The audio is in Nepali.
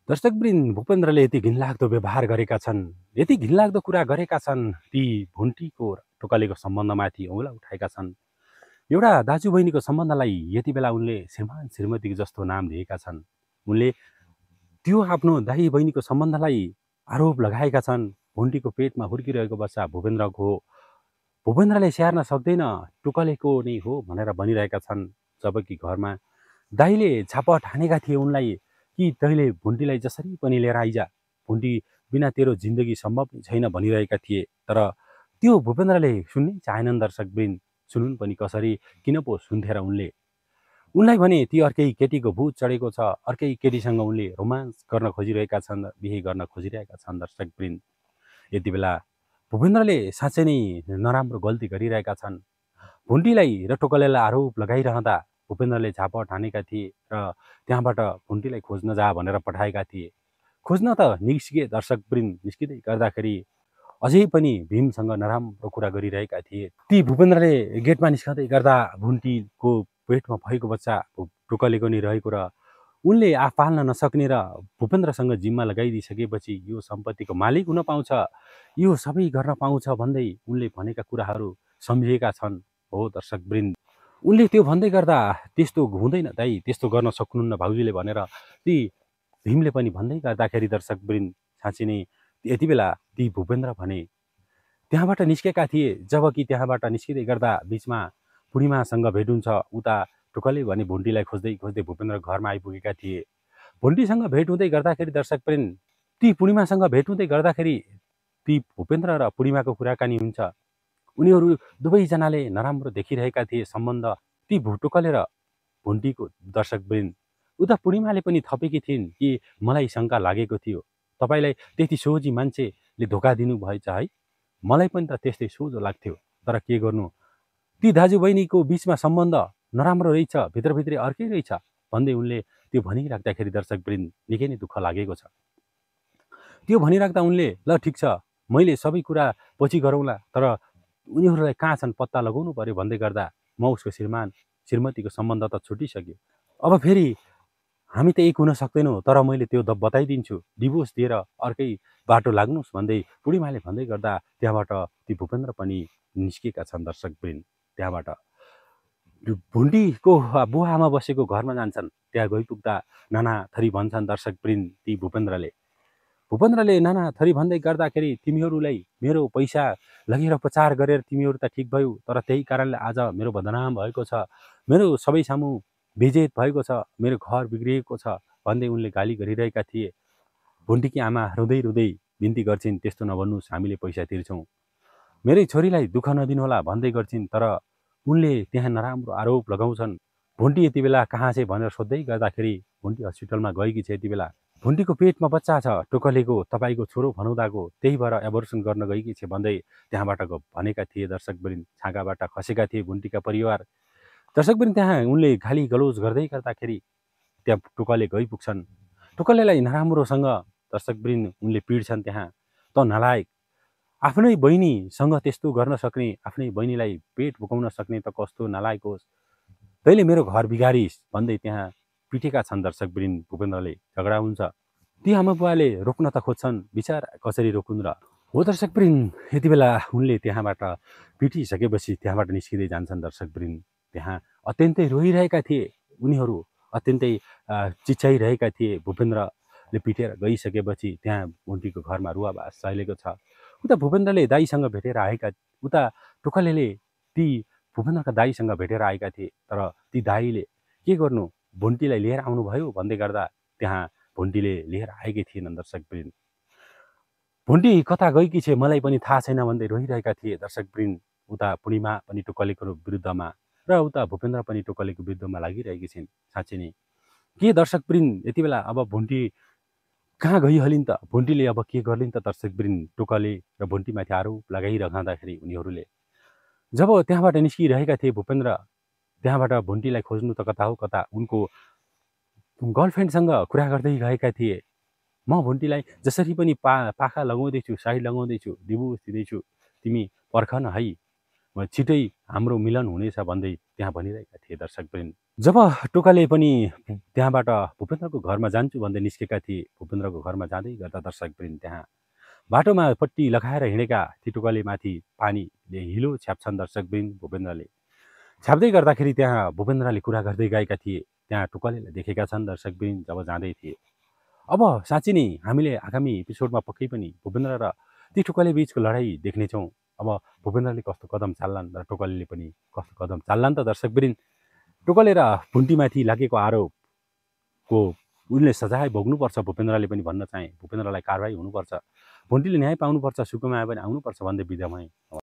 दर्शकवृन्द, भूपेन्द्रले यति घिनलाग्दो व्यवहार गरेका छन्, यति घिनलाग्दो कुरा गरेका छन्, ती भुन्टीको र टोकलेको सम्बन्धमाथि औँला उठाएका छन्। एउटा दाजुबहिनीको सम्बन्धलाई यति बेला उनले श्रीमान श्रीमतीको जस्तो नाम दिएका छन्। उनले त्यो आफ्नो दाइ बहिनीको सम्बन्धलाई आरोप लगाएका छन्। भुन्टीको पेटमा हुर्किरहेको बच्चा भूपेन्द्रको हो, भूपेन्द्रले स्याहार्न सक्दैन, टोकलेको नै हो भनेर भनिरहेका छन्। जबकि घरमा दाइले झापट हानेका थिए उनलाई कि तैँले भुन्टीलाई जसरी पनि लिएर आइजा, भुन्टी बिना तेरो जिन्दगी सम्भव छैन भनिरहेका थिए। तर त्यो भूपेन्द्रले सुन्नै चाहेनन्। दर्शकवृन्द, सुनुन् पनि कसरी, किन पो सुन्थे र उनलाई भने ती अर्कै केटीको भूत चढेको छ, अर्कै केटीसँग उनले रोमान्स गर्न खोजिरहेका छन्, बिहे गर्न खोजिरहेका छन्। दर्शकवृन्द, यति बेला भूपेन्द्रले साँच्चै नै नराम्रो गल्ती गरिरहेका छन्। भुन्टीलाई र टोकलेलाई आरोप लगाइरहँदा भूपेन्द्रले झापट हानेका थिए र त्यहाँबाट भुन्टीलाई खोज्न जा भनेर पठाएका थिए। खोज्न त निस्किए दर्शकवृन्द, निस्किँदै गर्दाखेरि अझै पनि भीमसँग नराम्रो कुरा गरिरहेका थिए। ती भूपेन्द्रले गेटमा निस्कँदै गर्दा भुन्टीको पेटमा भएको बच्चा टोकलेको नै रहेको र उनले पाल्न नसक्ने र भूपेन्द्रसँग जिम्मा लगाइदिइसकेपछि यो सम्पत्तिको मालिक हुन पाउँछ, यो सबै गर्न पाउँछ भन्दै उनले भनेका कुराहरू सम्झिएका छन्। हो दर्शकवृन्द, उनले त्यो भन्दै गर्दा त्यस्तो हुँदैन दाइ, त्यस्तो गर्न सक्नुहुन्न भाउजूले भनेर ती भीमले पनि भन्दै गर्दाखेरि दर्शकवृन्द, साँच्चै नै यति बेला ती भूपेन्द्र भने त्यहाँबाट निस्केका थिए। जबकि त्यहाँबाट निस्किँदै गर्दा बिचमा पूर्णिमासँग भेट हुन्छ। उता टोकले भने भुन्टीलाई खोज्दै खोज्दै भूपेन्द्र घरमा आइपुगेका थिए। भुन्टीसँग भेट हुँदै गर्दाखेरि दर्शकवृन्द, ती पूर्णिमासँग भेट हुँदै गर्दाखेरि ती भूपेन्द्र र पूर्णिमाको कुराकानी हुन्छ। उनीहरू दुवैजनाले नराम्रो देखिरहेका थिए सम्बन्ध, ती टोकले र भुन्टीको। दर्शकवृन्द, उता पूर्णिमाले पनि थपेकी थिइन् कि मलाई शङ्का लागेको थियो, तपाईँलाई त्यति सोझी मान्छेले धोका दिनुभएछ है, मलाई पनि त त्यस्तै सोझो लाग्थ्यो, तर के गर्नु, ती दाजुबहिनीको बिचमा सम्बन्ध नराम्रो रहेछ, भित्रभित्रै अर्कै रहेछ भन्दै उनले त्यो भनिराख्दाखेरि दर्शकवृन्द निकै नै दुःख लागेको छ। त्यो भनिराख्दा उनले ल ठिक छ, मैले सबै कुरा पछि गरौँला, तर उनीहरूलाई कहाँ छन् पत्ता लगाउनु पर्यो भन्दै गर्दा म उसको श्रीमान श्रीमतीको सम्बन्ध त छुटिसक्यो, अब फेरि हामी त एक हुन सक्दैनौँ, तर मैले त्यो बताइदिन्छु, डिभोर्स दिएर अर्कै बाटो लाग्नुहोस् भन्दै पूर्णिमाले भन्दै गर्दा त्यहाँबाट ती भूपेन्द्र पनि निस्किएका छन्। दर्शकवृन्द, त्यहाँबाट भुन्टीको बुवा आमा बसेको घरमा जान्छन्। त्यहाँ गइपुग्दा नाना थरी भन्छन् दर्शकवृन्द ती भूपेन्द्रले नाना थरी भन्दै गर्दाखेरि तिमीहरूलाई मेरो पैसा लगेर उपचार गरेर तिमीहरू त ठिक भयो, तर त्यही कारणले आज मेरो बदनाम भएको छ, मेरो सबै सामु बेजेत भएको छ, मेरो घर बिग्रिएको छ भन्दै उनले गाली गरिरहेका थिए। भुन्टीकी आमा रुँदै रुँदै बिन्ती गर्छिन्, त्यस्तो नभन्नुहोस्, हामीले पैसा तिर्छौँ, मेरै छोरीलाई दुःख नदिनुहोला भन्दै गर्छिन्। तर उनले त्यहाँ नराम्रो आरोप लगाउँछन्। भुन्टी यति बेला कहाँ छ भनेर सोध्दै गर्दाखेरि भुन्टी हस्पिटलमा गएकी छ। यति बेला भुन्टीको पेटमा बच्चा छ टोकलेको, तपाईँको छोरो भनाउँदाको, त्यही भएर एबर्सन गर्न गएकी छ भन्दै त्यहाँबाट भनेका थिए। दर्शकवृन्द, छाँगाबाट खसेका थिए भुन्टीका परिवार। दर्शकवृन्द, त्यहाँ उनले गाली गलौज गर्दै गर्दाखेरि त्यहाँ टोकले गइपुग्छन्। टोकलेलाई नराम्रोसँग दर्शकवृन्द उनले पिड्छन्। त्यहाँ त नलायक, आफ्नै बहिनीसँग त्यस्तो गर्न सक्ने, आफ्नै बहिनीलाई पेट बोकाउन सक्ने त कस्तो नलायक होस्, तैँले मेरो घर बिगारिस् भन्दै त्यहाँ पिटेका छन्। दर्शकवृन्द, भूपेन्द्रले झगडा हुन्छ। ती आमा बुवाले रोक्न त खोज्छन्, बिचारा कसरी रोकुन् र। हो दर्शकवृन्द, यति बेला उनले त्यहाँबाट पिटिसकेपछि त्यहाँबाट निस्किँदै जान्छन्। दर्शकवृन्द, त्यहाँ अत्यन्तै रोइरहेका थिए उनीहरू, अत्यन्तै चिच्याइरहेका थिए। भूपेन्द्रले पिटेर गइसकेपछि त्यहाँ भुन्टीको घरमा रुवाबास चलेको छ। उता भूपेन्द्रले दाईसँग भेटेर आएका, उता टोकलेले ती भूपेन्द्रका दाईसँग भेटेर आएका थिए। तर ती दाईले के गर्नु, भुन्टीलाई लिएर आउनुभयो भन्दै गर्दा त्यहाँ भुन्टीले लिएर आएकै थिएनन्। दर्शकवृन्द, भुन्टी कता गएकी छे मलाई पनि थाहा छैन भन्दै रोइरहेका थिए। दर्शकवृन्द, उता पूर्णिमा पनि टोकलेको विरुद्धमा र उता भूपेन्द्र पनि टोकलेको विरुद्धमा लागिरहेकी छिन्। साँच्चै नै के दर्शकवृन्द, यति बेला अब भुन्टी कहाँ गइहालिन् त, भुन्टीले अब के गर्लिन् त। दर्शकवृन्द, टोकले र भुन्टीमाथि आरोप लगाइरहँदाखेरि उनीहरूले जब त्यहाँबाट निस्किरहेका थिए भूपेन्द्र, त्यहाँबाट भुन्टीलाई खोज्नु त कता हो कता, उनको गर्लफ्रेन्डसँग कुरा गर्दै गएका थिए। म भुन्टीलाई जसरी पनि पाखा लगाउँदैछु, साइड लगाउँदैछु, डिभोर्स दिँदैछु, तिमी पर्ख न है, छिटै हाम्रो मिलन हुनेछ भन्दै त्यहाँ भनिरहेका थिए। दर्शकवृन्द, जब टोकाले पनि त्यहाँबाट भूपेन्द्रको घरमा जान्छु भन्दै निस्केका थिए, भूपेन्द्रको घरमा जाँदै गर्दा दर्शकवृन्द त्यहाँ बाटोमा पट्टी लगाएर हिँडेका ती टोकालेमाथि पानीले हिलो छ्याप्छन् दर्शकवृन्द। भूपेन्द्रले छ्याप्दै गर्दाखेरि त्यहाँ भूपेन्द्रले कुरा गर्दै गएका थिए, त्यहाँ टोकालेलाई देखेका छन् दर्शकवृन्द जब जाँदै थिए। अब साँच्ची नै हामीले आगामी एपिसोडमा पक्कै पनि भूपेन्द्र र ती टोकाले बिचको लडाइँ देख्नेछौँ। अब भूपेन्द्रले कस्तो कदम चाल्लान् र टोकालेले पनि कस्तो कदम चाल्लान् त दर्शकवृन्द। टोकाले र भुन्टीमाथि लागेको आरोपको उनले सजाय भोग्नुपर्छ, भूपेन्द्रले पनि भन्न चाहे। भूपेन्द्रलाई कारवाही हुनुपर्छ, भुन्टीले न्याय पाउनुपर्छ, सुकुमाया पनि आउनुपर्छ भन्दै बिदा भएँ।